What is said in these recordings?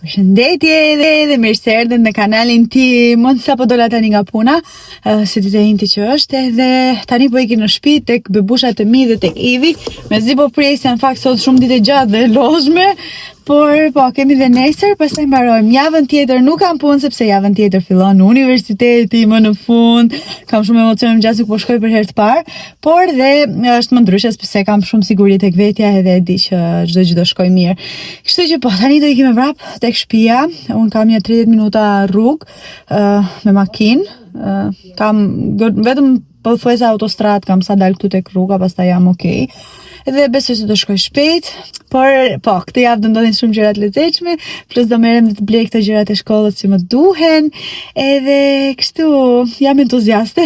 Përshëndetje edhe edhe mirë se erdhët në kanalin tim. Unë sapo dola tani nga puna, eh, se ditë e enjte që është, edhe tani po iki në shtëpi tek bebushat e mi dhe tek Ivi. Mezi po pres, në fakt sot shumë ditë e gjatë dhe e lodhshme, por po kemi dhe nesër, pastaj mbarojmë. Javën tjetër nuk kam punë sepse javën tjetër fillon universiteti më në fund. Kam shumë emocione gjasë nuk po shkoj për herë të parë, por dhe është më ndryshe sepse kam shumë siguri tek vetja edhe e di që çdo gjë do shkojë mirë. Kështu që po, tani do ikim me vrap tek shtëpia. Unë kam një 30 minuta rrugë uh, me makinë. Uh, kam vetëm pothuajse autostradë, kam sa dal këtu tek rruga, pastaj jam okay. Dhe besoj se do shkoj shpejt, por po, këtë javë do ndodhin shumë gjëra të lezetshme, plus do merrem dhe të blej këto gjërat e shkollës që më duhen, edhe kështu jam entuziaste,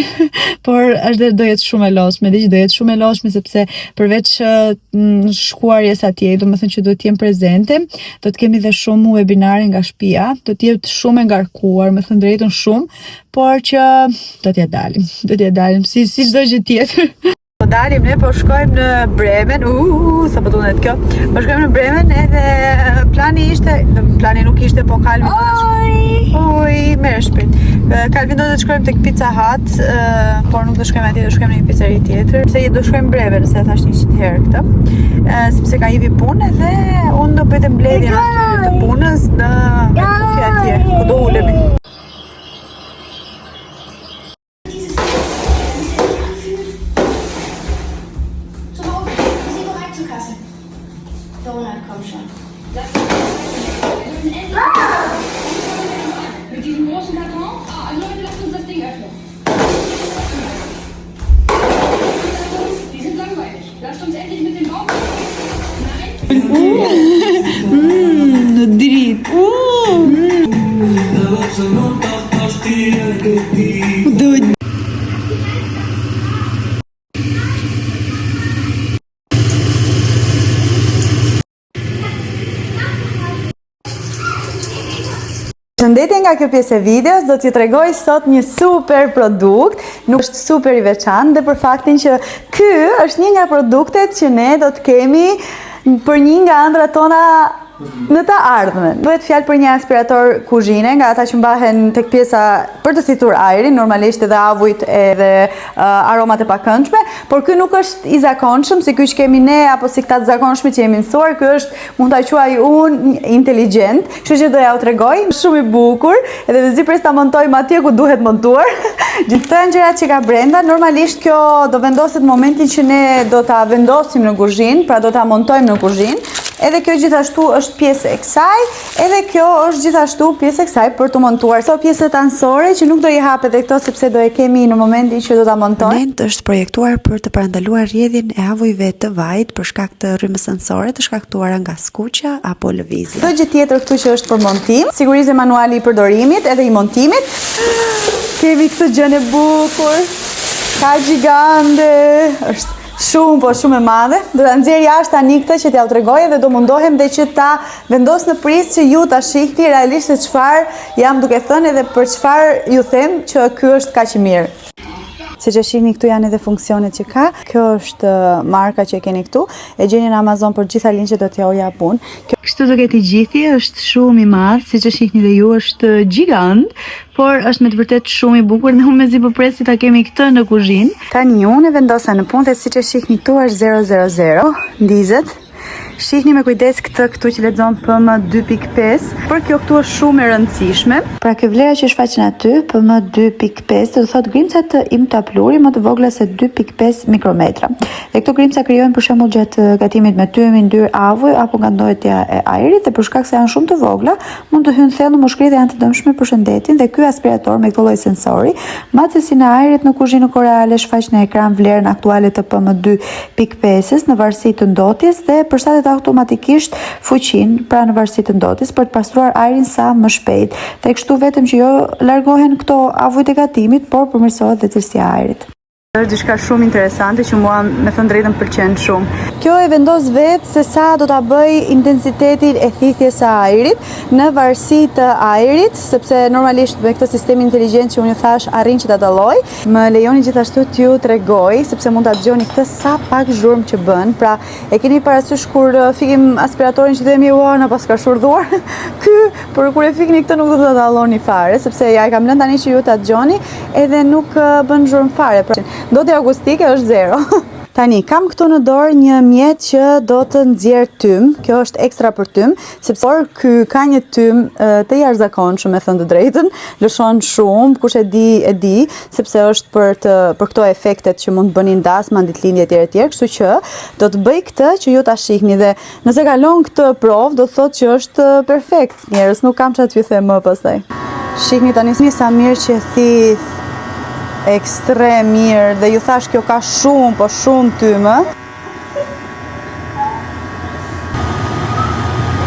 por është dhe do jetë shumë e lodhshme, di që do jetë shumë e lodhshme sepse përveç mm, shkuarjes atje, domethënë që do të jem prezente, do të kemi dhe shumë webinare nga shtëpia, do të jetë shumë e ngarkuar, me thënë drejtën shumë, por që do t'ja dalim, do t'ja dalim si si çdo gjë tjetër. Po dalim ne, po shkojmë në Bremen, uuu, sa po tundet kjo. Po shkojmë në Bremen edhe plani ishte, plani nuk ishte, po Kalvin do të shkojmë. Oj, merre shpejt. Kalvin do të shkojmë tek Pizza Hut, por nuk do shkojmë atje, do shkojmë në një pizzeri tjetër. Pse do shkojmë në Bremen, se e thash 100 herë këtë. Sepse ka Ivi punë dhe unë do bëj të mbledhjen aty të punës në kufi atje, ku do ulemi. Në dritë. Përshëndetje nga kjo pjesë e videos, do t'ju tregoj sot një super produkt, nuk është super i veçantë dhe për faktin që ky është një nga produktet që ne do të kemi për një nga ëndrrat tona në të ardhmen. Bëhet fjalë për një aspirator kuzhine, nga ata që mbahen tek pjesa për të thithur ajrin, normalisht edhe avujt edhe uh, aromat e pakëndshme, por ky nuk është i zakonshëm si ky që kemi ne apo si këta të zakonshmit që jemi mësuar, ky është mund ta quaj unë inteligjent, kështu që do jua tregoj, shumë i bukur, edhe mezi pres ta montojmë atje ku duhet montuar. Gjithë këto janë gjërat që ka brenda, normalisht kjo do vendoset në momentin që ne do ta vendosim në kuzhinë, pra do ta montojmë në kuzhinë. Edhe kjo gjithashtu është pjesë e kësaj, edhe kjo është gjithashtu pjesë e kësaj për të montuar. Këto pjesët anësore që nuk do i hap edhe këto sepse do e kemi në momentin që do ta montojmë. Nent është projektuar për të parandaluar rrjedhjen e avujve të vajit për shkak të rrymës anësore të shkaktuara nga skuqja apo lëvizja. Çdo gjë tjetër këtu që është për montim, sigurisht dhe manuali i përdorimit edhe i montimit. Kemi këtë gjënë e bukur. Ka gjigande. Është shumë, po shumë e madhe. Do ta nxjerr jashtë tani këtë që t'jua tregoj dhe do mundohem dhe që ta vendos në prizë që ju ta shihni realisht se çfarë jam duke thënë edhe për çfarë ju them që ky është kaq i mirë. Siç e shihni këtu janë edhe funksionet që ka. Kjo është uh, marka që e keni këtu. E gjeni në Amazon por gjitha linqet do t'jua jap unë. Kjo kështu duket i gjithi, është shumë i madh, siç e shihni dhe ju është gjigant, por është me të vërtetë shumë i bukur dhe unë mezi po pres që ta kemi këtë në kuzhinë. Tani unë e vendosa në punë dhe siç e shihni këtu është 000, ndizet. Shihni me kujdes këtë këtu që lexon PM 2.5, por kjo këtu është shumë e rëndësishme. Pra kjo vlera që shfaqen aty, PM 2.5, do të thotë grimca të imta pluhuri më të vogla se 2.5 mikrometra. Dhe këto grimca krijohen për shembull gjatë gatimit me tym, yndyrë, avuj apo nga ndotja e ajrit dhe për shkak se janë shumë të vogla, mund të hyjnë thellë në mushkëri dhe janë të dëmshme për shëndetin dhe ky aspirator me këtë lloj sensori mat cilësinë e ajrit në kuzhinë në kohë reale shfaq në ekran vlerën aktuale të PM2.5-s në varësi të ndotjes dhe përshtatet automatikisht fuqinë, pra në varësi të ndotjes për të pastruar ajrin sa më shpejt. Dhe kështu vetëm që jo largohen këto avujt e gatimit, por përmirësohet dhe cilësia e ajrit. Është diçka shumë interesante që mua me thënë drejtën pëlqen shumë. Kjo e vendos vetë se sa do ta bëj intensitetin e thithjes së ajrit në varësi të ajrit, sepse normalisht me këtë sistem inteligjent që unë ju thash arrin që ta dalloj. Më lejoni gjithashtu t'ju tregoj, sepse mund ta dëgjoni këtë sa pak zhurmë që bën. Pra, e keni parasysh kur uh, fikim aspiratorin që themi ua na paska shurdhuar. Ky, por kur e fikni këtë nuk do ta dalloni fare, sepse ja e kam lënë tani që ju ta dëgjoni edhe nuk bën zhurmë fare. Pra, ndotja akustike është zero. Tani, kam këtu në dorë një mjet që do të nxjerr tym, kjo është ekstra për tym, sepse por ky ka një tym të jashtëzakonshëm, me thënë të drejtën, lëshon shumë, kush e di, e di, sepse është për të për këto efektet që mund të bëni në dasma, në ditëlindje etj etj, kështu që do të bëj këtë që ju ta shihni dhe nëse kalon këtë provë, do të thotë që është perfekt. Njerëz, nuk kam çfarë t'ju them më pastaj. Shihni tani sa mirë që thith ekstrem mirë dhe ju thash kjo ka shumë, po shumë tym.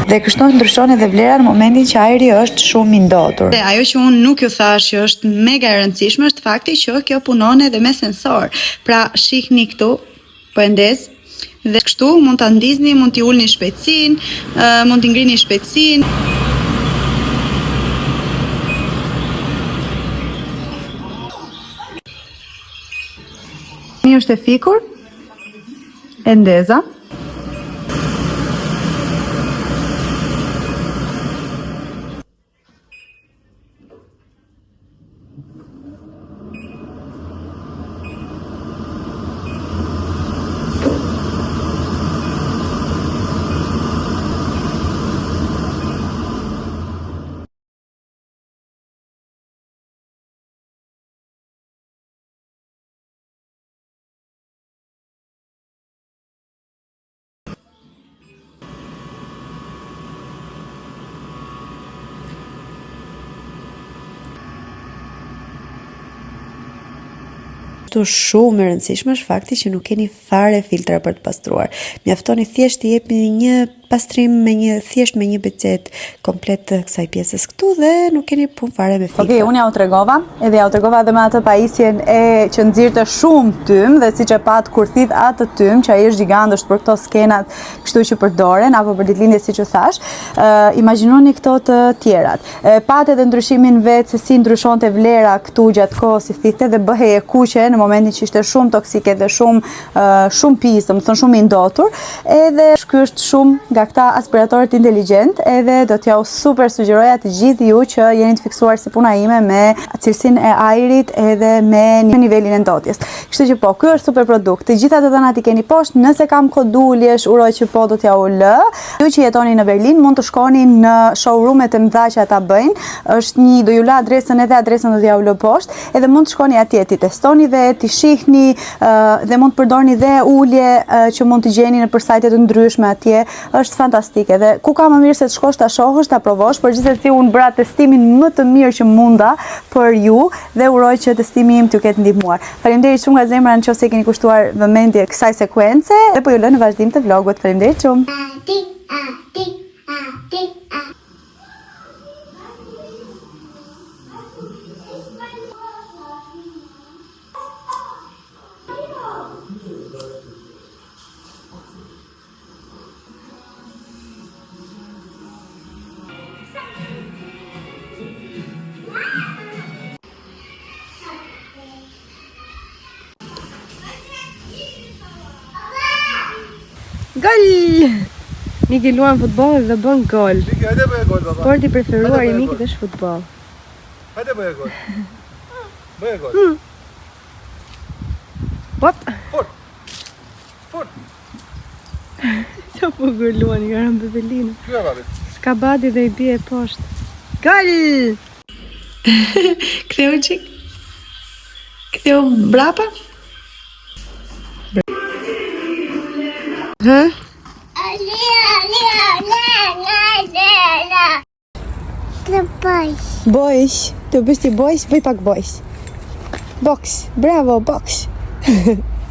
Dhe kështu ndryshon edhe vlera në momentin që ajri është shumë i ndotur. Dhe ajo që unë nuk ju thash që është mega e rëndësishme është fakti që kjo punon edhe me sensor. Pra shihni këtu, Po e ndez. Dhe kështu mund ta ndizni, mund t'i ulni shpejtësinë, mund t'i ngrini shpejtësinë. Tani është e fikur. E ndeza. Këtu shumë e rëndësishme është fakti që nuk keni fare filtra për të pastruar. Mjaftoni thjesht t'i jepni një pastrim me një thjesht me një pecetë komplet të kësaj pjesës këtu dhe nuk keni punë fare me filtra. Okej, okay, unë ja u tregova, edhe ja u tregova edhe me atë pajisjen e që nxirrte shumë tym dhe siç e patë kur thith atë tym, që ai është gjigant, është për këto skenat kështu që përdoren apo për ditëlindje siç u thash, uh, imagjinoni këto të tjerat. E patë edhe ndryshimin vetë se si ndryshonte vlera këtu gjatë kohës si thithte dhe bëhej e kuqe në momentin që ishte shumë toksike dhe shumë shumë pis, domethënë shumë i ndotur, edhe ky është shumë nga këta aspiratorët inteligjent, edhe do t'jua super sugjeroja të gjithë ju që jeni të fiksuar si puna ime me cilësinë e ajrit edhe me nivelin e ndotjes. Kështu që po, ky është super produkt. Të gjitha të dhënat i keni poshtë, nëse kam kod uljesh, uroj që po do t'jua lë. Ju që jetoni në Berlin mund të shkoni në showroomet e mëdha që ata bëjnë. Është një, do ju lë adresën edhe adresën do t'jua lë poshtë, edhe mund të shkoni atje t'i testoni vetë, t'i shihni, dhe mund të përdorni dhe ulje që mund të gjeni nëpër sajte të ndryshme atje, është fantastike dhe ku ka më mirë se të shkosh ta shohësh, ta provosh, por gjithsesi unë bëra testimin më të mirë që munda për ju dhe uroj që testimi im t'ju ketë ndihmuar. Faleminderit shumë nga zemra në qoftë se i keni kushtuar vëmendje kësaj sekuence dhe po ju lë në vazhdim të vlogut. Faleminderit shumë. A D A D A D A Gol! Miki luan futboll dhe bën gol. Miki, hajde bëje gol baba. Sporti i preferuar i Mikit është futboll. Hajde bëje gol. Bëje gol. Hmm. Pop. Fort. Fort. Sa bukur luan i ka rënë bebelina. Kjo e babit. S'ka badi dhe i bie poshtë. Gol! Ktheu çik. Ktheu mbrapa. Hë? Të bëj. Bojsh, të bësh ti bojsh, bëj pak bojsh. Box, bravo, box.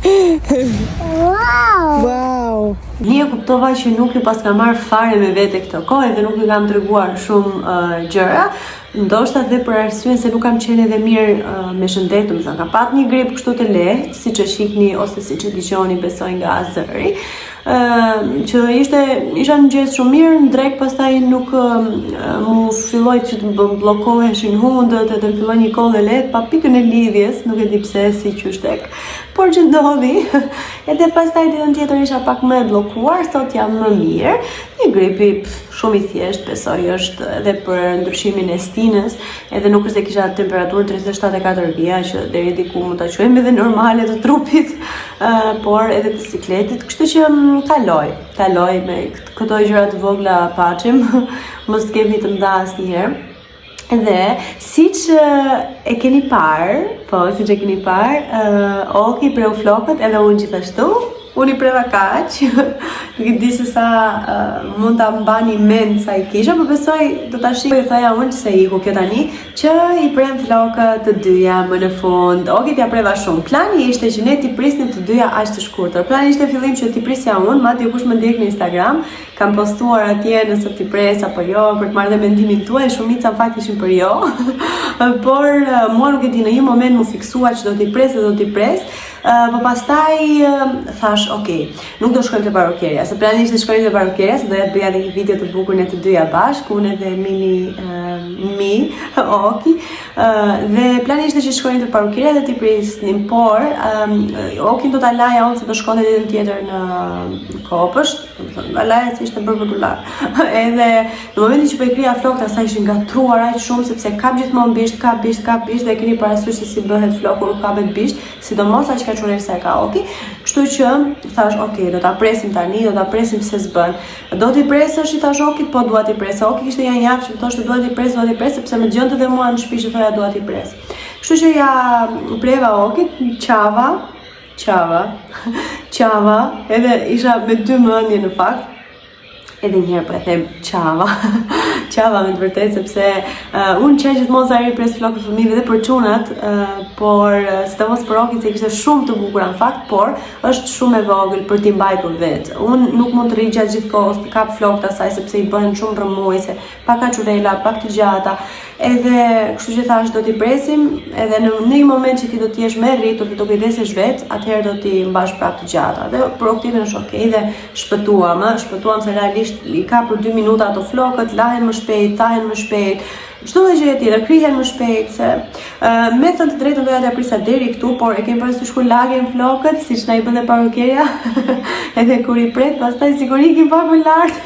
Wow! Wow! Një e kuptova që nuk ju paska marrë fare me vete këto kohë dhe nuk ju kam treguar shumë uh, gjëra. Ndoshta dhe për arsyen se nuk kam qenë edhe mirë uh, me shëndet, domethënë kam pat një grip kështu të lehtë, siç e shihni ose siç e dëgjoni besoj nga zëri. Ë uh, që ishte isha në mëngjes shumë mirë, në drekë pastaj nuk uh, mu filloi që të më bllokoheshin hundët edhe më filloi një kollë e lehtë pa pikën e lidhjes, nuk e di pse si qysh tek. Por që ndodhi, edhe pastaj ditën tjetër isha pak më e bllokuar, sot jam më mirë. Një grip i shumë i thjeshtë, besoj është edhe për ndryshimin e stinës, edhe nuk është se kisha temperaturë 37.4 vija, që deri diku mund ta quajmë edhe normale të trupit, uh, por edhe të sikletit, kështu që mm, kaloi, kaloi me këto gjëra të vogla paçim, mos kemi të mëdha asnjëherë. Dhe siç e keni parë, po siç e keni parë, uh, Oki preu flokët edhe unë gjithashtu. Unë i preva kaq, nuk e di se sa uh, mund ta mbani mend sa i kisha, por besoj do ta shihni. Po thoja unë se iku kjo tani, që i prem flokët të dyja më në fund. Okit ja preva shumë. Plani ishte që ne t'i prisnim të dyja aq të shkurtër. Plani ishte fillim që t'i prisja unë, madje kush më ndjek në Instagram, Kam postuar atje nëse t'i pres apo jo, për të marrë dhe mendimin tuaj, shumica në fakt ishin për jo. Por eh, mua nuk e di, në një moment m'u fiksua që do t'i pres dhe do t'i pres. Eh, po pastaj eh, thash, ok, nuk do shkojmë te parukierja, se plani ishte shkojmë te parukierja, se doja të bëja edhe një video të bukur ne të dyja bashkë, unë edhe mini mi, Oki. Dhe plani ishte që shkojmë te parukierja dhe t'i prisnim, por um, Okin do ta laja unë se do shkonte ditën tjetër në kopësht, Ta laja se ishte bërë për t'u larë. Edhe në momentin që po i krija flokët, asaj ishin ngatërruar aq shumë sepse kap gjithmonë bisht, kap bisht, kap bisht dhe e keni parasysh se si bëhet floku kur kapet bisht, sidomos aq kaçurrel sa e ka Oki. Kështu që thash, ok, do ta presim tani, do ta presim se s'bën. Do t'i presësh, i thash Okit, po dua t'i pres. Oki kishte një javë që më thoshte dua t'i pres, dua t'i pres, sepse më dëgjonte dhe mua në shtëpi që thoja dua t'i pres. Kështu që ja preva Okit, qava, Qava, qava, edhe isha me dy mendje në fakt, edhe një herë po e them qava, qava me të vërtetë sepse uh, unë qaj gjithmonë sa herë i pres flokët fëmijëve dhe për çunat, uh, por uh, sidomos për Okin se i kishte shumë të bukura në fakt, por është shumë e vogël për t'i mbajtur vetë. Unë nuk mund të rri gjatë gjithë kohës të kap flokët asaj sepse i bëhen shumë rrëmujë se pak kaçurrela, pak të gjata. Edhe kështu që thash do t'i presim, edhe në në një moment që ti do të jesh më e rritur dhe do kujdesesh vet, atëherë do t'i mbash prapë të gjata. Dhe për Oktivin është okay dhe shpëtuam, ë, shpëtuam se realisht i ka për 2 minuta ato flokët, lahen më shpejt, thahen më shpejt. Çdo lloj gjëje tjetër, krihen më shpejt se uh, me thënë të drejtën doja t'ia prisa deri këtu, por e kemi parasysh kur lagen flokët, siç na i bën dhe parukierja, edhe kur i pret, pastaj sikur ikin pak më lart.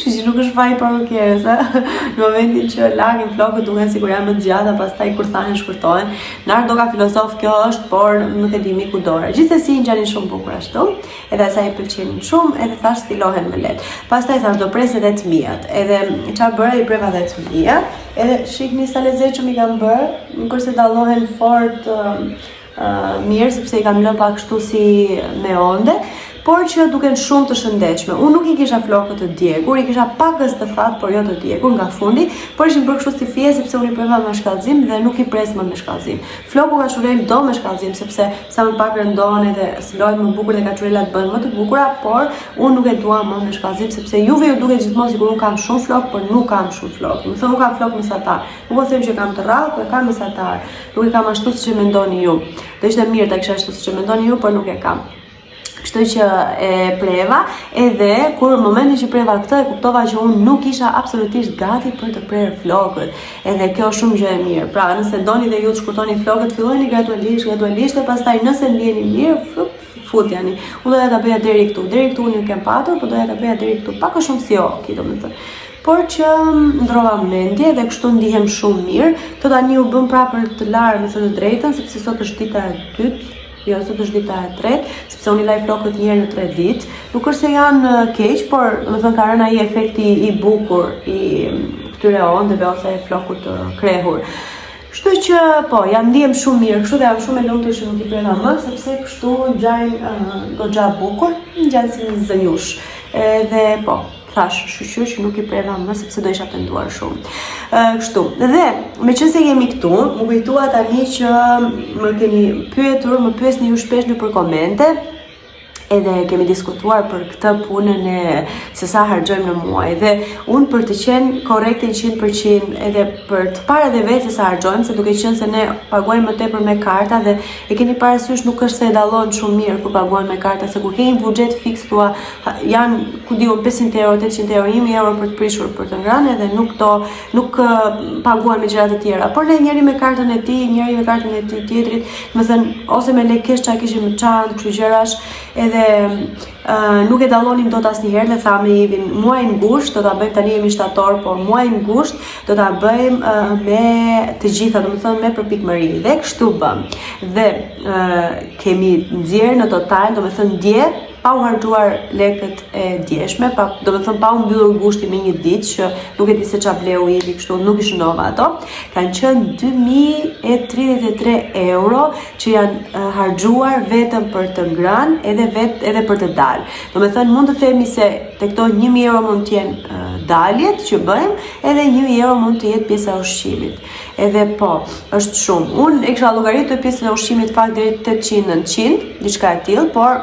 Kështu që nuk është faji i parukieres, ë. Në momentin që lagen flokët duken sikur janë më të gjata, pastaj kur thahen shkurtohen. Ndoka filozof kjo është, por nuk e di m'iku dora. Gjithsesi ngjanin shumë bukur ashtu, edhe asaj i pëlqenin shumë, edhe thash stilohen më lehtë. Pastaj thash do pres edhe të miat. Edhe ça bëra i preva edhe të miat. Edhe shihni sa lezetshëm i kam bërë, nuk është se dallohen fort mirë sepse i kam lënë pak kështu si me onde, por që duken shumë të shëndetshme. Unë nuk i kisha flokët të djegur, i kisha pakës të thatë, por jo të djegur nga fundi, por ishin bërë kështu si fije sepse unë i preva me shkallëzim dhe nuk i pres më me shkallëzim. Floku kaçurrel do me shkallëzim sepse sa më pak rëndon edhe stilohet më bukur dhe kaçurrelat bëhen më të bukura, por unë nuk e dua më me shkallëzim sepse juve ju duket gjithmonë sikur unë kam shumë flokë, por nuk kam shumë flokë. Domethënë unë kam flokë mesatar. Nuk po them që kam të rrallë, por e kam mesatar. Nuk e kam ashtu siç e mendoni ju. Do ishte mirë ta kisha ashtu siç e mendoni ju, por nuk e kam. Kështu që e preva, edhe kur në momentin që preva këtë, e kuptova që unë nuk isha absolutisht gati për të prerë flokët. Edhe kjo është shumë gjë e mirë. Pra, nëse doni dhe ju të shkurtoni flokët, fillojeni gradualisht, gradualisht e pastaj nëse ndiheni mirë, fup, futjani. Unë doja ta bëja deri këtu. Deri këtu unë nuk kam patur, por doja ta bëja deri këtu. Pak a shumë si Oki, domethënë. Por që ndrova mendje dhe kështu ndihem shumë mirë. Këto tani u bën prapë për të larë me thënë të drejtën, sepse sot është dita e dytë, jo, sot është dita e tretë, sepse unë i laj flokët një herë në tre ditë. Nuk është se janë keq, por domethënë ka rënë ai efekti i bukur i këtyre ondeve ose e flokut të krehur. Kështu që po, jam ndihem shumë mirë, kështu dhe jam shumë e lumtur që nuk i preva më, sepse kështu ngjajnë uh, goxha bukur, ngjajnë si një zonjushë. Edhe po, thash shyqyr që nuk i preva më sepse do isha penduar shumë. Ë kështu. Dhe meqenëse jemi këtu, m'u kujtua tani që më keni pyetur, më pyesni ju shpesh nëpër komente. Edhe kemi diskutuar për këtë punën e se sa harxhojmë në muaj dhe unë për të qenë korrekte 100% edhe për të parë edhe vetë se sa harxhojmë, se duke qenë se ne paguajmë më tepër me karta dhe e keni parasysh nuk është se e dallon shumë mirë kur paguan me karta, se kur ke një buxhet fiks thua janë ku di unë 500 euro, 800 euro, 1000 euro për të prishur për të ngrënë edhe nuk do nuk paguan me gjëra të tjera. Por ne njëri me kartën e tij, njëri me kartën e tij tjetrit, domethënë ose me lekë cash ça kishim në çantë, kështu gjërash, edhe uh, nuk e dallonim dot asnjëherë dhe thamë me Ivin muajin gusht do ta bëjmë tani jemi shtator, po muajin gusht do ta bëjmë uh, me të gjitha, domethënë me përpikmëri dhe kështu bëmë. Dhe uh, kemi nxjerrë në total, domethënë dje pa u harxhuar lekët e djeshme, pa, domethënë pa u mbyllur gushti me një ditë që nuk e di se ça bleu Ivi kështu, nuk i shënova ato, kanë qenë 2033 euro që janë harxhuar vetëm për të ngrënë edhe vet edhe për të dalë. Domethënë mund të themi se te këto 1000 euro mund të jenë daljet që bëjmë, edhe 1000 euro mund të jetë pjesa e ushqimit. Edhe po, është shumë. Unë e kisha llogaritur pjesën e ushqimit fakt deri 800-900, diçka e tillë, por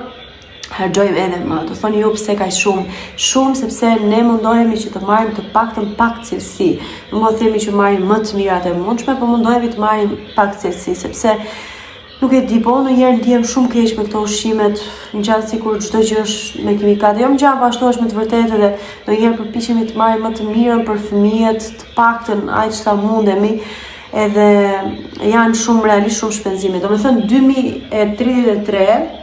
harxhojmë edhe më. Do thoni ju pse kaq shumë? Shumë sepse ne mundohemi që të marrim të paktën pak cilësi. Nuk po themi që marrim më të mirat e mundshme, po mundohemi të marrim pak cilësi, sepse nuk e di, po unë ndonjëherë ndihem shumë keq me këto ushqimet, më ngjan sikur çdo gjë është me kimikate. Jo më ngjan, po ashtu është me të vërtetë edhe ndonjëherë përpiqemi të marrim më të mirën për fëmijët, të paktën aq sa mundemi edhe janë shumë realisht shumë shpenzime. Domethënë 2033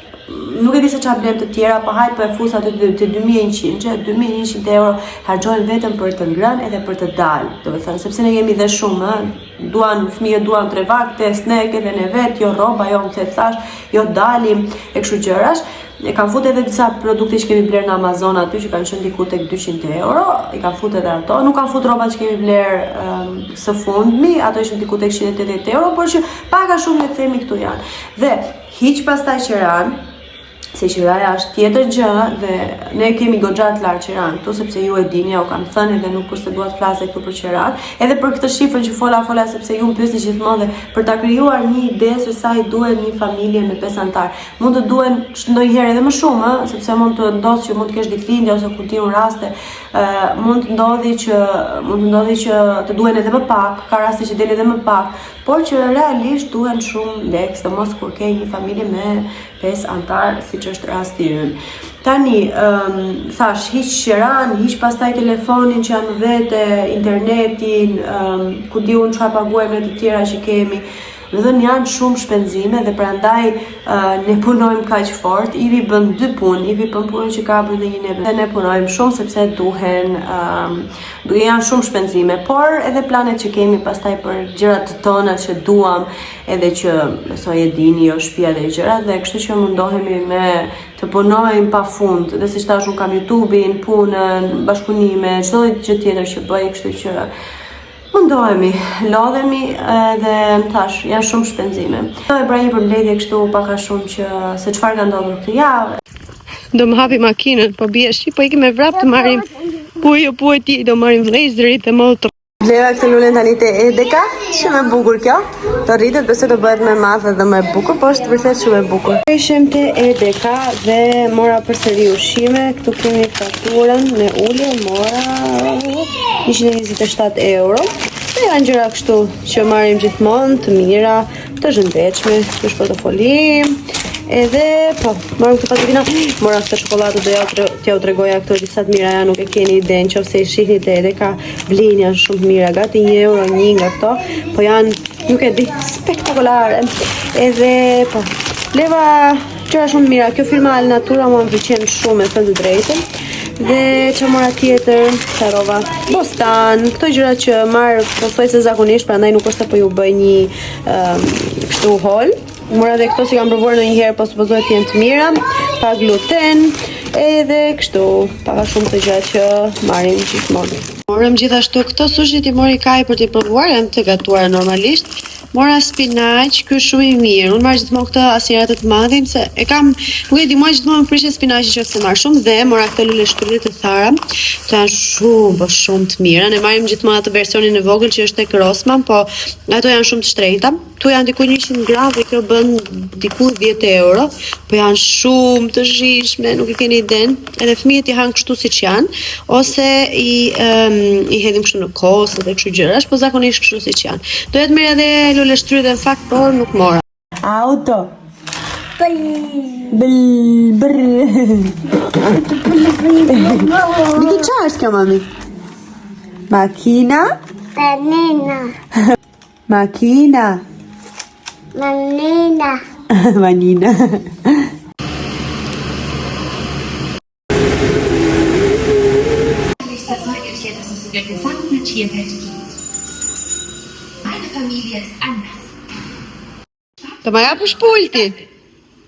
nuk e di se ça blem të tjera, po hajt po e fus aty te 2100, që 2100 euro harxhojmë vetëm për të ngrënë edhe për të dalë. Domethënë, sepse ne jemi dhe shumë, ë, duan fëmijët duan tre vakte, snack edhe ne vet, jo rroba, jo më the thash, jo dalim e kështu gjërash. E kam fut edhe disa produkte që kemi blerë në Amazon aty që kanë qenë diku tek 200 euro, i kam fut edhe ato. Nuk kam fut rrobat që kemi blerë um, së fundmi, ato ishin diku tek 180 euro, por që pak a shumë le të themi këtu janë. Dhe hiq pastaj qeran, se qiraja është tjetër gjë dhe ne kemi goxha të lartë qeran këtu sepse ju e dini, jua kam thënë edhe nuk është se dua të flas këtu për qeran. Edhe për këtë shifrën që fola, fola sepse ju më pyesni gjithmonë dhe për ta krijuar një ide se sa i duhet një familje me pesë anëtar. Mund të duhen ndonjëherë edhe më shumë, ë, sepse mund të ndodhë që mund të kesh ditëlindje ose ku di unë raste, ë mund të ndodhi që mund të ndodhi që të duhen edhe më pak, ka raste që del edhe më pak, por që realisht duhen shumë lekë, sidomos kur ke një familje me pesë anëtar, siç është rasti ynë. Tani, um, thash, hiq qeran, hiq pastaj telefonin që janë vete, internetin, um, ku di unë çfarë paguajmë ne të tjera që kemi. Domethënë janë shumë shpenzime dhe prandaj uh, ne punojmë kaq fort. Ivi bën dy punë, Ivi bën punën që ka bën dhe një neve. Dhe ne punojmë shumë sepse duhen um, duhen janë shumë shpenzime, por edhe planet që kemi pastaj për gjërat tona që duam, edhe që besoj e dini, jo shtëpia dhe gjërat dhe kështu që mundohemi me të punojmë pa fund. Dhe siç thash unë kam YouTube-in, punën, bashkëpunime, çdo gjë tjetër që bëj, kështu që mundohemi, lodhemi edhe më thash, janë shumë shpenzime. Do e bëra një përmbledhje kështu pak a shumë që se çfarë ka ndodhur këtë javë. Do më hapi makinën, po bie shi, po ikim me vrap të marrim Po jo, po e ti, do marrim vëllezërit dhe motrën. Bleva këtë lulen tani te Edeka, shumë e bukur kjo. Do rritet, besoj do bëhet më e madhe dhe më e bukur, po është vërtet shumë e bukur. Ishim te Edeka dhe mora përsëri ushqime. Këtu kemi faturën me ulje, mora 127 euro. Dhe janë gjëra kështu që marrim gjithmonë të mira, të shëndetshme, ky është portofoli im. Edhe, po, marrim këto paketina, mora këtë çokollatë do ja t'jua tregoja këto disa të mira janë, nuk e keni idenë, qoftë se i shihni te Edeka, blini janë shumë të mira, gati 1 euro një nga këto, po janë, nuk e di, spektakolare. Edhe, po, bleva gjëra shumë të mira, kjo firma Alnatura mua më pëlqen shumë, me thënë të drejtën. Dhe ça mora tjetër, harrova, bostan, këto gjëra që marr pothuajse zakonisht, prandaj nuk është se po ju bëj një um, kështu haul. Mora dhe këto s'i kam provuar ndonjëherë, po supozohet të jenë të mira, pa gluten, edhe kështu, pak a shumë të gjëra që marrim gjithmonë. Morëm gjithashtu këto sushi i mori Kai për t'i provuar, janë të gatuara normalisht. Mora spinaq, ky është shumë i mirë. Unë marr gjithmonë këtë asnjëherë atë të madhin se e kam, nuk e di, mua gjithmonë më prishet spinaqi që se marr shumë dhe mora këto luleshtrydhe të thara. Këto janë shumë, po shumë të mira. Ne marrim gjithmonë atë versionin e vogël që është tek Rossmann, po ato janë shumë të shtrenjta. Këtu janë diku 100 gram dhe kjo bën diku 10 euro, po janë shumë të shijshme, nuk e keni idenë. Edhe fëmijët i hanë kështu siç janë, ose i um, i hedhim kështu në kos edhe kështu gjërash, po zakonisht kështu siç janë. Doja të merrja edhe luleshtrydhe në fakt, por nuk mora. Auto. Bl brr. Miki, ça është kjo mami? Makina? Banana. Makina. Banana. Manina. Der gesamten Tierwelt dient. Meine Familie ist anders. Të ma japësh pultin.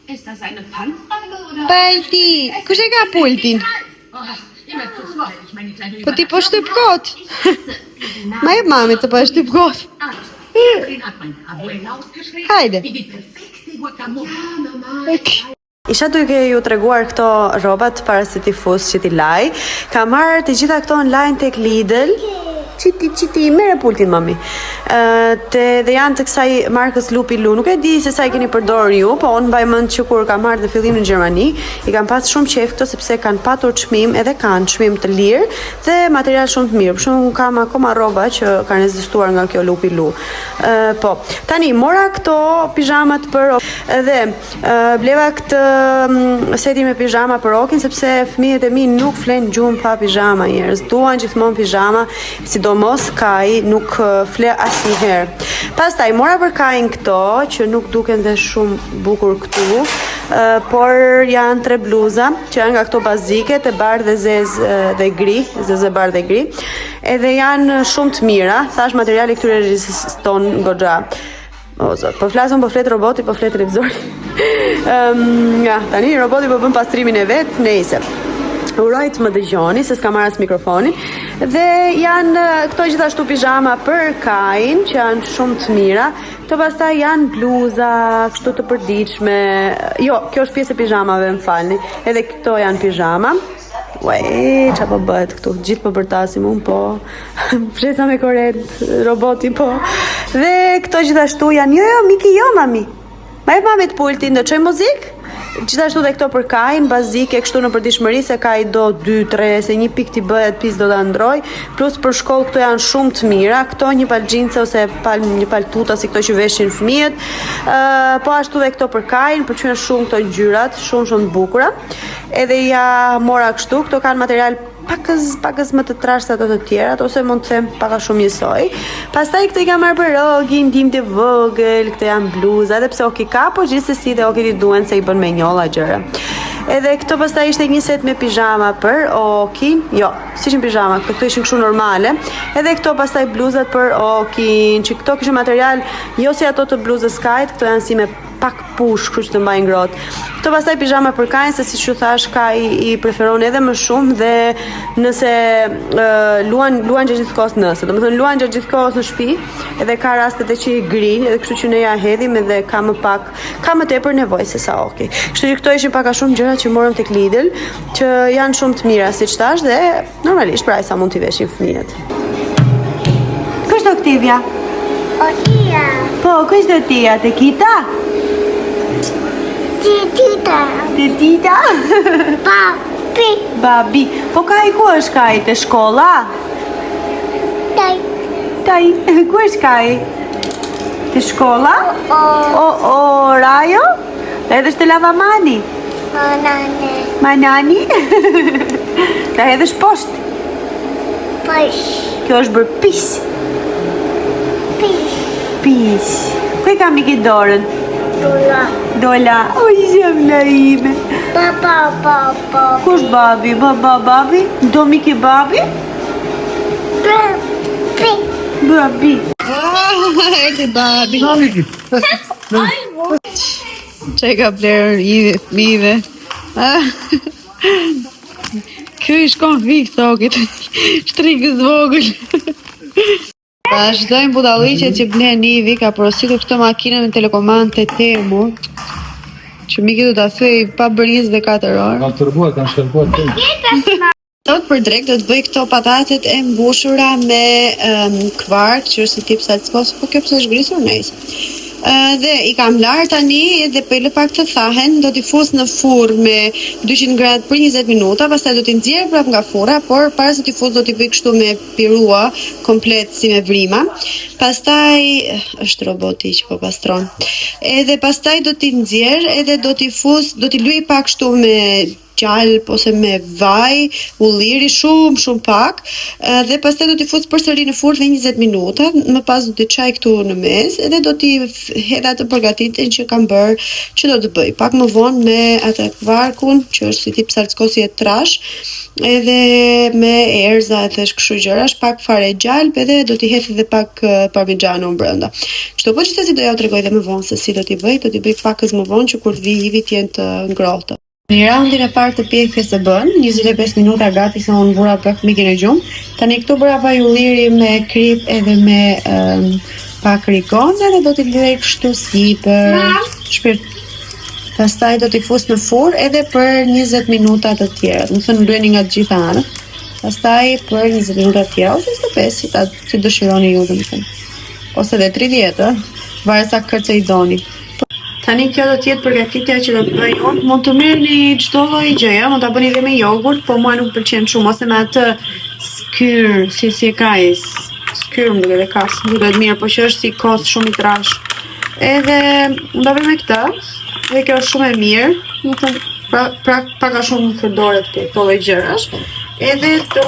Ist das eine Fangfrage oder? Pulti. Kush e ka pultin? Immer zu freundlich, meine kleine Po ti po shtyp kot. Ma jep mamit se po e shtyp kot. Den hat meine Abuela ausgeschrieben. Hajde. Wie die perfekte Guacamole. Ja, Mama. Isha duke ju treguar këto rrobat para se t'i fus që t'i laj. Kam marrë të gjitha këto online tek Lidl. Qiti, qiti, merre pultin mami. Ë, te dhe janë të kësaj markës Lupilu. Nuk e di se sa i keni përdorur ju, po unë mbaj mend që kur kam marrë në fillim në Gjermani, i kam pas shumë qejf këto sepse kanë patur çmim, edhe kanë çmim të lirë dhe material shumë të mirë. Për shembull, unë kam akoma rroba që kanë rezistuar nga kjo Lupilu. Ë, po. Tani mora këto pizhamat për edhe Bleva këtë mm, setin me pizhama për Okin sepse fëmijët e mi nuk flenë gjumë pa pizhama njerëz. Duan gjithmonë pizhama, sidomos Kai nuk fle asnjëherë. Pastaj mora për Kain këto që nuk duken dhe shumë bukur këtu, por janë tre bluza që janë nga këto bazike, të bardhë dhe zezë dhe gri, zezë bardhë dhe gri. Edhe janë shumë të mira, thash materiali këtyre reziston goxha. O zot, po flasim, po flet roboti, po flet televizori. Ëm, ja, tani roboti po bën pastrimin e vet, nejse. Uroj të më dëgjoni se s'ka marrë as mikrofonin. Dhe janë këto gjithashtu pizhama për Kain, që janë shumë të mira. Këto pastaj janë bluza, kështu të përditshme. Jo, kjo është pjesë e pizhamave, më falni. Edhe këto janë pizhama. Ue, ça po bëhet këtu? Gjithë po bërtasim, unë po. Preza me korrent, roboti po. Dhe këto gjithashtu janë, jo, jo, Miki, jo, mami. Ma jep mamit pultin, do çoj muzikë? Gjithashtu dhe këto për Kain, bazike, kështu në përditshmëri se Kai do 2, 3, se një pikë t'i bëhet pis do ta ndroj. Plus për shkollë këto janë shumë të mira, këto një palë xhinse ose pal, një palë tuta si këto që veshin fëmijët. Uh, po ashtu dhe këto për Kain, pëlqyen shumë këto ngjyrat, shumë shumë të bukura. Edhe ja mora kështu, këto kanë material pakëz pakëz më të trashë se ato të tjerat ose mund të them pak a shumë njësoj. Pastaj këto i kam marrë për Okin, tim të vogël, këto janë bluza, edhe pse Oki ka, po gjithsesi dhe Okit i duhen se i bën me njolla gjëra. Edhe këto pastaj ishte një set me pizhama për Okin, jo, s'ishin pizhama, këto, këto ishin kështu normale. Edhe këto pastaj bluzat për Okin, që këto kishin material jo si ato të bluzës Kait, këto janë si me pak push, kështu që të mbajnë ngrohtë. Këto pastaj pizhama për Kain, se siç ju thash, Kai i preferon edhe më shumë dhe nëse uh, luan luan gjatë gjithë kohës nëse, domethënë luan gjatë gjithë kohës në shtëpi, edhe ka raste edhe që i grin, edhe kështu që ne ja hedhim edhe ka më pak, ka më tepër nevojë se sa Oki. Kështu që këto ishin pak a shumë gjëra që morëm tek Lidl, që janë shumë të mira siç thash dhe Normalisht, pra sa mund t'i veshin fëmijët. Kush është Oktivia? Otia. Po, kush është Otia? Te Kita? Te Tita. Te Tita? Babi. Babi. Po Kai, ku është Kai? Te shkolla? Taj. Taj. Ku është Kai? Te shkolla? O, o, o, Rajo? Edhe është te lavamani. Manani. Manani? Ta hedhësh poshtë. Poshtë. Kjo është bërë pis. Pis. Pis. Ku e ka Miki dorën? Dola. Dola. O, zemra ime. Ba, ba, ba, ba. Ku është babi? Ba, ba, babi? Do Miki babi? Babi. Babi. Erdhi babi. No, Miki. Çe ka blerë i fëmijëve. Ky i shkon fiks Okit. Shtrigës vogël. Vazhdojnë budalliqet që blen Ivi, ka porositur këtë makinën me telekomandë te Temu, që Miki do ta thyej pa bërë 24 orë. Kanë tërbuar, kanë shkarkuar të. Sot për drekë do të bëj këto patatet e mbushura me um, kvark, që është si tip salcë kos, po kjo pse është grisur nejse. Dhe i kam larë tani dhe po i lë pak të thahen, do t'i fus në furrë me 200 gradë për 20 minuta, pastaj do t'i nxjerr prapë nga furra, por para se t'i fus do t'i bëj kështu me pirua komplet si me vrima. Pastaj është roboti që po pastron. Edhe pastaj do t'i nxjerr edhe do t'i fus, do t'i lyej pak kështu me gjalp ose me vaj ulliri shumë shumë pak dhe pastaj do t'i fus përsëri në furrë dhe 20 minuta, më pas do t'i çaj këtu në mes edhe do t'i hedh atë përgatitjen që kam bërë që do të bëj pak më vonë me atë kvarkun që është si tip salcë kosi e trash edhe me erëza edhe kështu gjërash, pak fare gjalp edhe do t'i hedh edhe pak parmigiano brenda. Kështu po gjithsesi do ja u tregoj edhe më vonë se si do t'i bëj, do t'i bëj pakëz më vonë që kur të vijë Ivi të jenë të ngrohtë. Në raundin e parë të pjekjes e bën, 25 minuta gati se unë vura pak mikin e gjumë. Tani këtu bëra vaj ulliri me krip edhe me um, pak rigon edhe do t'i lyej kështu sipër. Shpirt. Pastaj do t'i fus në furrë edhe për 20 minuta të tjera. Do të thënë lyeni nga të gjitha anët. Pastaj për 20 minuta të tjera ose 25, si ta si dëshironi ju domethënë. Ose edhe 30, ë, varet sa kërce i doni. Tani kjo do të jetë përgatitja që do të bëj unë. Mund të merrni çdo lloj gjëje, mund ta bëni edhe me jogurt, po mua nuk pëlqen shumë ose me atë skyr, si si e ka ai, skyr më duket e ka, s'më duket mirë, po që është si kos shumë i trash. Edhe unë do bëj me këtë, dhe kjo është shumë e mirë, do të thënë pra, pra pak a shumë përdoret për këto lloj gjërash. Edhe do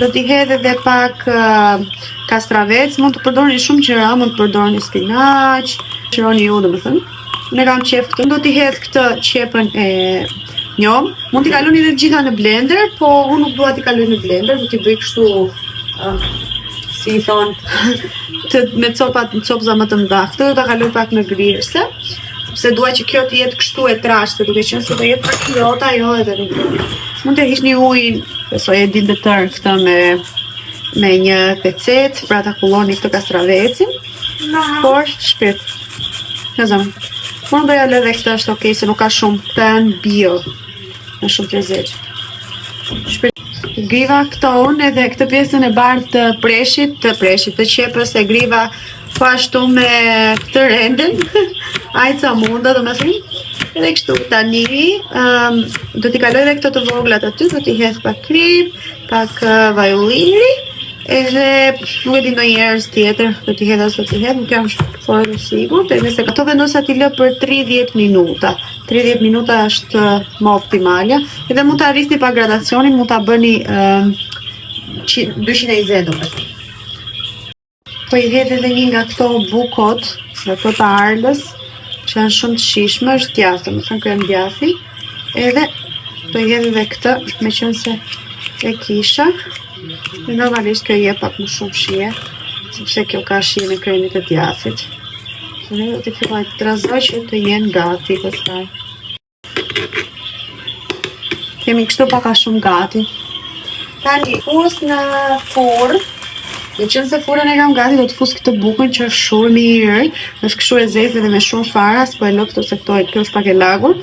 do t'i hedh edhe pak uh, kastravec, mund të përdorni shumë gjëra, mund të përdorni spinaq, dëshironi ju domethënë. Unë kam qef këtë, do t'i hedh këtë qepën e njomë. Mund t'i kaloni edhe të gjitha në blender, po unë nuk dua t'i kaloj në blender, do t'i bëj kështu uh, si i thon, të me copat, copëza më të mëdha. Këtë do ta kaloj pak në grirëse, sepse dua që kjo të jetë kështu e trashë, se duke qenë se do jetë pak ngrohtë ajo edhe nuk do. Mund të hiqni ujin, besoj e din të tërë këtë me me një pecet, pra ta kulloni këtë kastravecin. Por shpirt. Në zonë. Por do ja lë edhe këtë është okay se nuk ka shumë, këta janë bio. Në shumë të lezetshëm. Shpirt. Griva këto unë edhe këtë pjesën e bardhë të preshit, të preshit, të qepës e griva po ashtu me këtë rendin. Aq sa munda, do me thënë. Edhe kështu tani um, do t'i kaloj edhe këto të voglat aty, do t'i hedh pak krip, pak uh, vaj ulliri, edhe nuk e di ndonjë erës tjetër, do t'i hedh ose do t'i hedh, nuk jam fare e sigurt, edhe se këto vendosa t'i lë për 30 minuta. 30 minuta është më optimalja. Edhe mund ta rrisni pak gradacionin, mund ta bëni uh, 220 do me thënë. Po i hedh edhe një nga këto bukot, nga këto të arlës, që janë shumë të shijshme, është djathë, do të thënë krem djathi. Edhe do i hedh edhe këtë, me qenë se e kisha. Dhe normalisht kjo jep pak më shumë shije, sepse kjo ka shijen e kremit të djathit. Dhe do t'i filloj të trazoj që të jenë gati pastaj. Kemi kështu pak a shumë gati. Tani fus në furrë. Me qenë se furrën e kam gati, do të fus këtë bukën që është shumë mirë. Është kështu e zezë dhe me shumë fara, s'po e lë këtu se këto kjo është pak e lagur.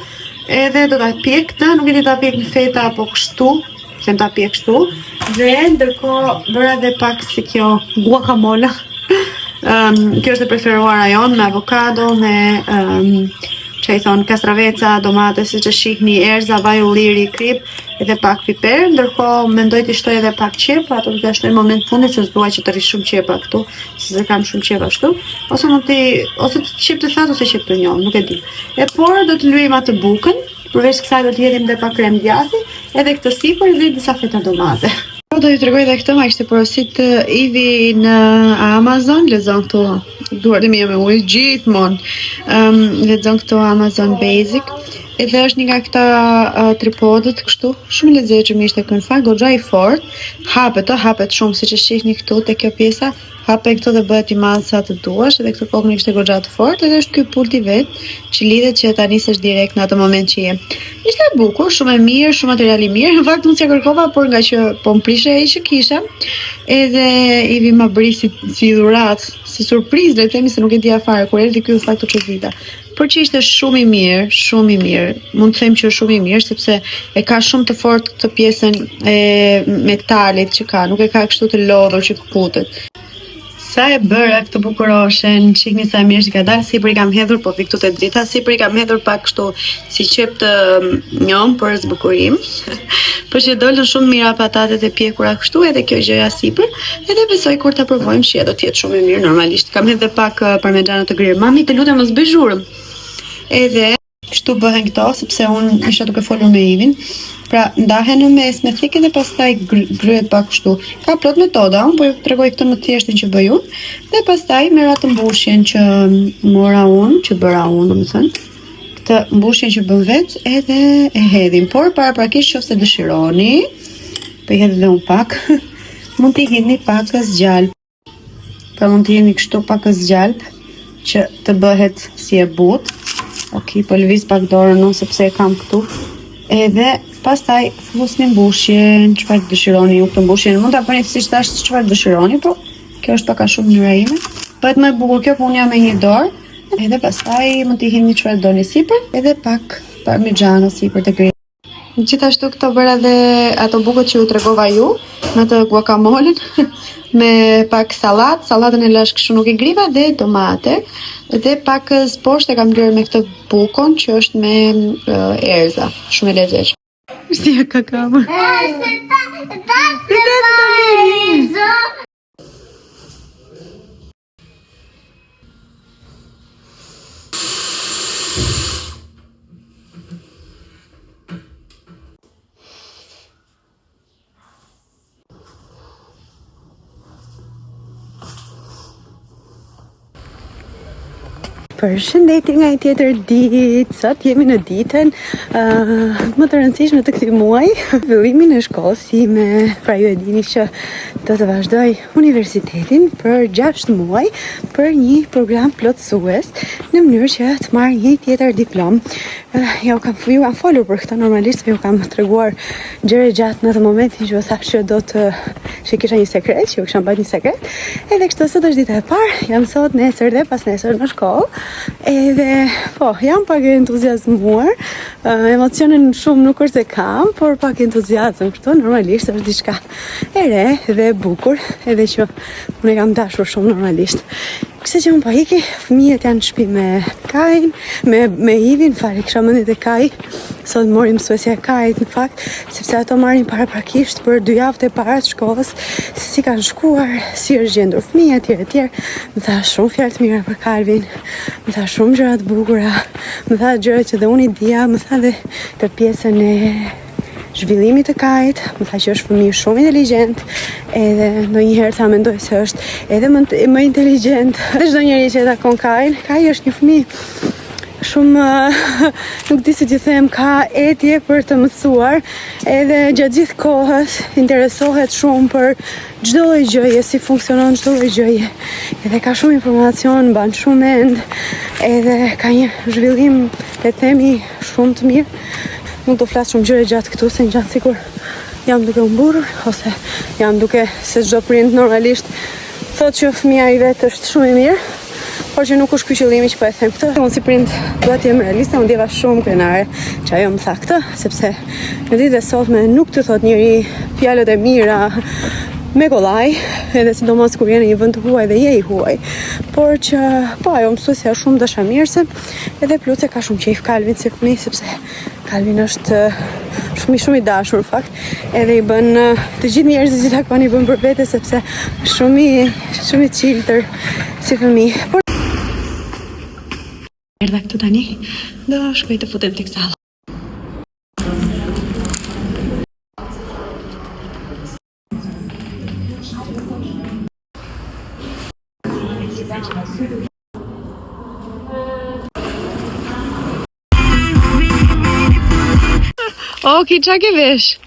Edhe do ta pjek këtë, nuk e di ta pjek në feta apo kështu, them ta pjek kështu. Dhe ndërkohë bëra edhe pak si kjo guacamole. Um, kjo është e preferuara jonë me avokado, me um, që i thon kastraveca, domate, siç e shihni, erza, vaj ulliri, krip edhe pak piper. Ndërkohë mendoj të shtoj edhe pak qepë, ato do t'ja shtoj në moment fundit se s'dua që të rri shumë qepa këtu, se se kam shumë qepë ashtu. Ose mund të ose të qepë të thatë ose qepë të njomë, nuk e di. E por do të lyejmë atë bukën, përveç kësaj do të hedhim edhe pak krem djathi, edhe këtë sipër dhe disa feta domate. Po do ju tregoj edhe këtë, ma kishte porosit Ivi në Amazon, lexon këtu duart e mia me ujë gjithmonë. Um, lexon këtu Amazon Basic. Edhe është një nga këta uh, tripodët kështu, shumë i lezetshëm ishte ky në fakt, goxha i fortë. Hapet, ë, hapet shumë siç e shihni këtu te kjo pjesa, hapet këtu dhe bëhet i madh sa të duash, edhe këtë kokën e kishte goxha të fortë, edhe është ky pulti vet që lidhet që ta nisësh direkt në atë moment që je. Ishte e bukur, shumë e mirë, shumë material i mirë. Në fakt unë s'ja kërkova, por nga që po më prishej ai që kisha, edhe Ivi ma bëri si si dhuratë, si surprizë, le të themi se nuk e dija fare kur erdhi ky në fakt u çudita. Por që ishte shumë i mirë, shumë i mirë. Mund të them që është shumë i mirë sepse e ka shumë të fortë këtë pjesën e metalit që ka, nuk e ka kështu të lodhur që këputet. Sa e bëra këtë bukuroshen, shihni sa e mirë që ka dalë, sipër i kam hedhur, po vi këtu te drita, sipër i kam hedhur pak kështu si qepë të mm, njomë për zbukurim. Por që dolën shumë mira patatet e pjekura kështu edhe kjo gjëja sipër, edhe besoj kur ta provojmë shija do të jetë shumë e mirë normalisht. Kam hedhur pak eh, parmexhano të grirë. Mami, të lutem mos bëj zhurmë. Edhe Kështu bëhen këto, sepse unë isha duke folur me Ivin. Pra, ndahen në mes me thikë dhe pastaj gryhet pak kështu. Ka plot metoda, unë po ju tregoj këtë më të thjeshtën që bëj unë. Dhe pastaj merr atë mbushjen që mora unë, që bëra unë, domethënë. Këtë mbushjen që bën vetë edhe e hedhim. Por paraprakisht qoftë se dëshironi, po i hedh dhe unë pak, mund t'i hidhni pakëz gjalpë. Pra mund t'i hidhni kështu pakëz gjalpë që të bëhet si e butë. Ok, po lëviz pak dorën unë sepse e kam këtu. Edhe pastaj fusni mbushjen, çfarë dëshironi ju këtë mbushjen. Mund ta bëni siç thashë çfarë dëshironi, po kjo është pak a shumë mënyra ime. Bëhet më e bukur kjo punë me një dorë. Edhe pastaj mund t'i hidhni çfarë doni sipër, edhe pak parmixhano sipër të grirë. Gjithashtu këto bëra dhe ato bukët që ju tregova ju, me atë guacamolen, me pak sallatë, sallatën e lashë kështu nuk e griva dhe domate, dhe pak poshtë e kam lyer me këtë bukon që është me uh, erëza, shumë e lezetshme. Si e ka kapur? Përshëndetje nga një tjetër ditë. Sot jemi në ditën uh, më të rëndësishme të këtij muaji, fillimin e shkollës sime. Pra ju e dini që do të vazhdoj universitetin për 6 muaj për një program plotësues në mënyrë që të marr një tjetër diplomë. Eh, ja u kam ju kam folur për këtë normalisht, se ju kam treguar gjerë e gjatë në atë momentin që ju thashë që do të që kisha një sekret, që ju kisha mbajt një sekret. Edhe kështu sot është dita e parë, jam sot nesër dhe pasnesër në shkollë. Edhe po, jam pak e entuziazmuar. Eh, emocionin shumë nuk është se kam, por pak entuziazëm kështu normalisht është diçka e re dhe e bukur, edhe që unë e kam dashur shumë normalisht. Kështu që unë po iki, fëmijët janë në shtëpi me Kain, me me Ivin, fal, kisha mendjen te Kai. Sot mori mësuesja e Kait në fakt, sepse ato marrin paraprakisht për dy javët e para të shkollës, se si kanë shkuar, si është gjendur fëmija etj etj. Më tha shumë fjalë të mira për Kalvin, më tha shumë gjëra të bukura, më tha gjëra që dhe unë i dija, më tha dhe të pjesën e zhvillimit të Kait, më tha që është fëmijë shumë inteligjent, edhe ndonjëherë tha mendoj se është edhe më, më inteligjent. Dhe çdo njeri që e takon Kain, Kai është një fëmijë shumë nuk di si t'ju them, ka etje për të mësuar, edhe gjatë gjithë kohës interesohet shumë për çdo lloj gjëje, si funksionon çdo lloj gjëje. Edhe ka shumë informacion, mban shumë mend, edhe ka një zhvillim, le të themi, shumë të mirë. Nuk do flas shumë gjerë e gjatë këtu, se ngjan sikur jam duke u mburrur ose jam duke se çdo prind normalisht thotë që fëmija i vet është shumë i mirë, por që nuk është ky qëllimi që po e them këtë. Unë si prind dua të jem realiste, u ndjeva shumë krenare që ajo më tha këtë, sepse në ditët e sotme nuk të thotë njeri fjalët e mira me kollaj, edhe sidomos kur je në një vend të huaj dhe je i huaj. Por që po ajo mësuesja është shumë dashamirëse, Edhe plus e ka shumë qejf Kalvin si fëmijë sepse Kalvin është fëmijë shumë i dashur në fakt. Edhe i bën të gjithë njerëzit që takon i bën për vete sepse shumë i shumë i çiltër si fëmijë. Por erdha këtu tani, do shkoj të futem tek salla. Oki, ça ke vesh?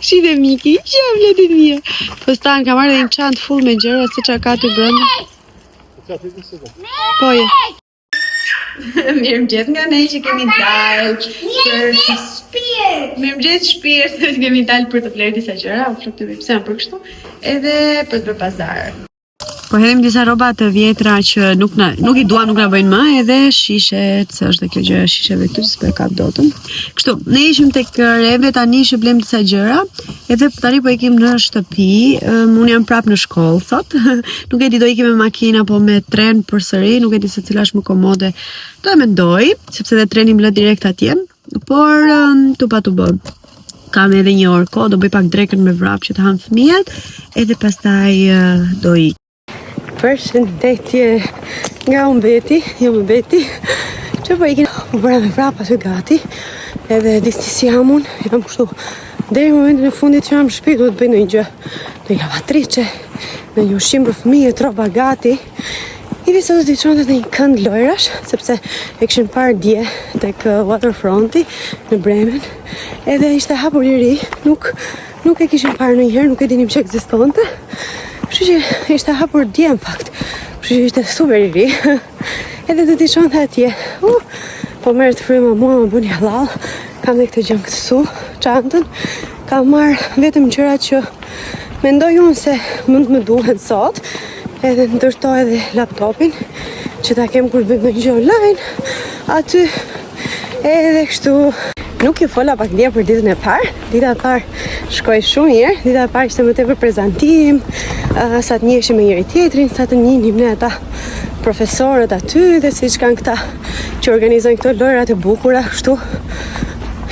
Shi dhe Miki, që jam le të mija. Po stan, ka marrë dhe një çantë full me gjëra, se ça ka aty brenda. Po je. Mirëmëngjes nga ne që kemi dalë për shpirt. Mirëmëngjes shpirt, që kemi dalë për të blerë disa gjëra, u flokë të pse janë për kështu, edhe për të bërë pazar. Po hedhim disa rroba të vjetra që nuk na nuk i duam, nuk na bëjnë më, edhe shishet, se është dhe kjo gjë e shisheve këtu që s'po e kap dot. Kështu, ne ishim tek Rewe tani që blem disa gjëra, edhe tani po ikim në shtëpi. Um, unë jam prapë në shkollë sot. nuk e di do ikim me makinë apo me tren përsëri, nuk e di se cila është më komode. Do e mendoj, sepse dhe treni më lë direkt atje, por um, tu pa tu bë. Kam edhe një orë kohë, do bëj pak drekën me vrap që të hanë fëmijët, edhe pastaj uh, do ik. Përshëndetje nga umbeti, jo më beti, që po ikin, u bëra me vrap aty gati, edhe disi si jam unë, jam kështu, deri në momentin e fundit që jam në shtëpi, duhet të bëj ndonjë gjë, ndonjë lavatriçe, ndonjë ushqim për fëmijët, rroba gati. Ivi sot do t'i çonte në një kënd lojrash, sepse e kishin parë dje tek uh, Waterfronti në Bremen. Edhe ishte hapur i ri, nuk nuk e kishin parë ndonjëherë, nuk e dinim që ekzistonte. Kështu që ishte hapur dje në fakt. Kështu që ishte super i ri. Edhe do t'i çonte atje. Uh, po merret fryma mua, më bëni hallall. Kam dhe këtë gjën këtu, çantën. Kam marrë vetëm gjërat që mendoj unë se mund të më duhen sot. Edhe ndërto edhe laptopin që ta kem kur bëj ndonjë gjë online. Aty edhe kështu Nuk ju fola pak dje për ditën e parë. Dita e parë shkoi shumë mirë. Dita e parë ishte më tepër prezantim, uh, sa të njiheshim me njëri tjetrin, sa të njihnim ne ata profesorët aty dhe siç kanë këta që organizojnë këto lojrat e bukura kështu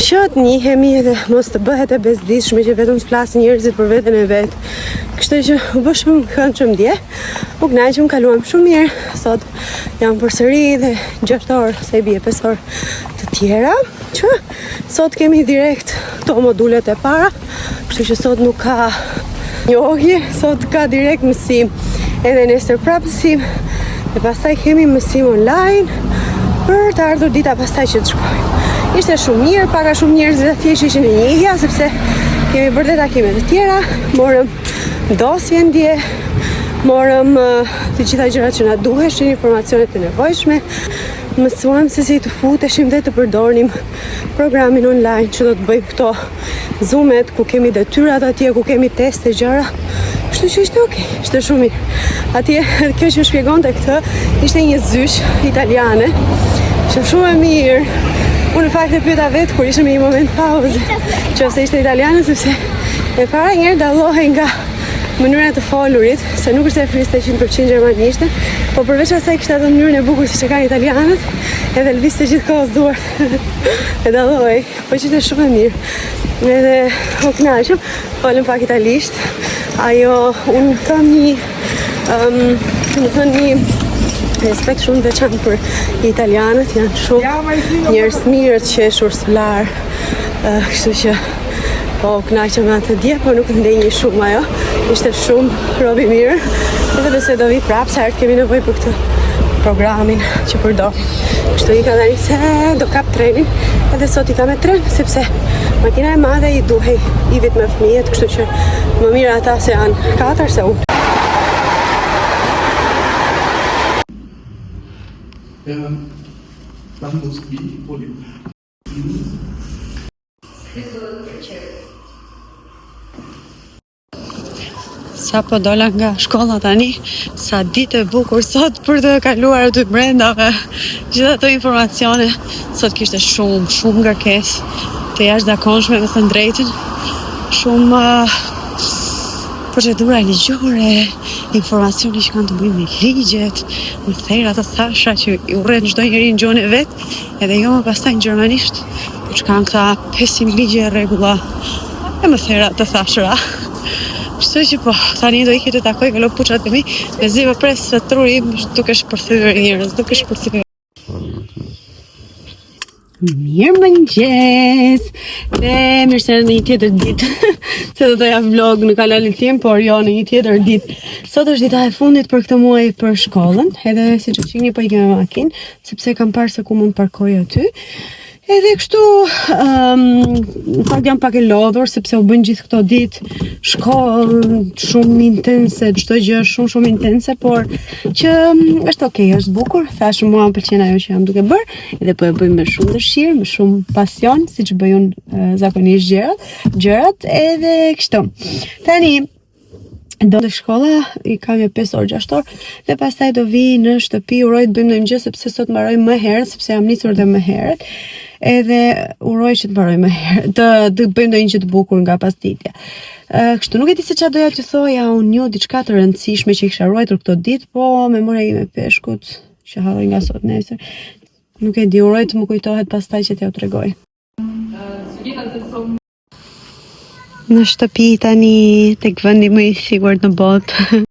që të njihemi edhe mos të bëhet e bezdisshme që vetëm të flasin njerëzit për veten e vet. Kështu që u bë shumë këndshëm dje. U kënaqëm, kaluam shumë mirë. Sot jam përsëri dhe 6 orë, se i bie 5 orë të tjera, që sot kemi direkt këto modulet e para, kështu që sot nuk ka njohje, sot ka direkt mësim. Edhe nesër prapë mësim, dhe pastaj kemi mësim online për të ardhur dita pastaj që të shkojmë. Ishte shumë mirë, pak a shumë njerëzit atje që ishin e njihja, sepse kemi bërë dhe takime të tjera, morëm dosjen dje, morëm të gjitha gjërat që na duheshin, informacionet e nevojshme, mësuam se si të futeshim dhe të përdornim programin online që do të bëjmë këto Zoomet ku kemi detyrat atje, ku kemi teste gjëra. Kështu që ishte okay, ishte shumë mirë. Atje kjo që shpjegonte këtë ishte një zysh italiane, që shumë e mirë. Unë në fakt e pyeta vetë kur ishte në një moment pauzë, që ose ishte italiane sepse e para njëherë dallohej nga mënyra e të folurit, se nuk është se e fliste 100% gjermanishte, po përveç asaj kishte atë mënyrën e bukur siç e kanë italianët, edhe lëvizte gjithë kohës duart. e dallohej, po që ishte shumë e mirë. Edhe u kënaqëm, folëm pak italisht. Ajo, unë kam një, um, më thënë një respekt shumë të veçantë për italianët, janë shumë njerëz të mirë, të qeshur, sflar. Uh, kështu që po u kënaqëm me atë dje, po nuk ndenji shumë ajo. Ishte shumë rob i mirë. Edhe besoj do vi prapë sa herë kemi nevojë për këtë programin që përdorim. Kështu ika tani se do kap trenin, edhe sot ika me tren sepse makina e madhe i duhej Ivit me fëmijët, kështu që më mirë ata se janë katër se unë. Ja, dann muss B Sa po dola nga shkolla tani, sa ditë e bukur sot për të kaluar aty brenda me gjithë ato informacione. Sot kishte shumë, shumë ngarkesë të jashtëzakonshme, me thënë drejtën. Shumë uh, procedura ligjore, informacione që kanë të bëjnë me ligjet, më thera të thashra që i urren çdo njeri në gjuhën e vet. Edhe jo më pastaj në gjermanisht, po që kanë këta 500 ligje e rregulla e më thera të thashra. Kështu që po, tani do iki të takoj lopçat e mi, mezi po pres se truri im është duke shpërthyer njerëz, duke shpërthyer. Mirëmëngjes Dhe mirë se erdhët në një tjetër ditë Se do të jap vlog në kanalin tim Por jo në një tjetër ditë Sot është dita e fundit për këtë muaj për shkollën Edhe siç e shihni po ikim me makinë sepse kam parë se ku mund të parkoj aty. Edhe kështu, um, në fakt jam pak e lodhur sepse u bën gjithë këto ditë shkollë shumë intense, çdo gjë shumë shumë intense, por që um, është okay, është bukur. Thashë mua më pëlqen ajo që jam duke bërë, edhe po e bëj me shumë dëshirë, me shumë pasion, siç bëj unë uh, zakonisht gjërat, gjërat edhe kështu. Tani. Do në shkolla, i kam një 5 orë, 6 orë, dhe pastaj do vi në shtëpi, uroj të bëjmë ndonjë gjë sepse sot mbaroj më herët, sepse jam nisur dhe më herët. Edhe uroj që të mbaroj më herët, të, të bëjmë ndonjë gjë të bukur nga pasditja. Ë, kështu nuk e di se çfarë doja t'ju thoja unë ju diçka të rëndësishme që kisha ruajtur këto ditë, po memoria ime e peshkut që harroj nga sot nesër. Nuk e di, uroj të më kujtohet pastaj që t'ja u tregoj. Në shtëpi tani tek vendi më i sigurt në botë.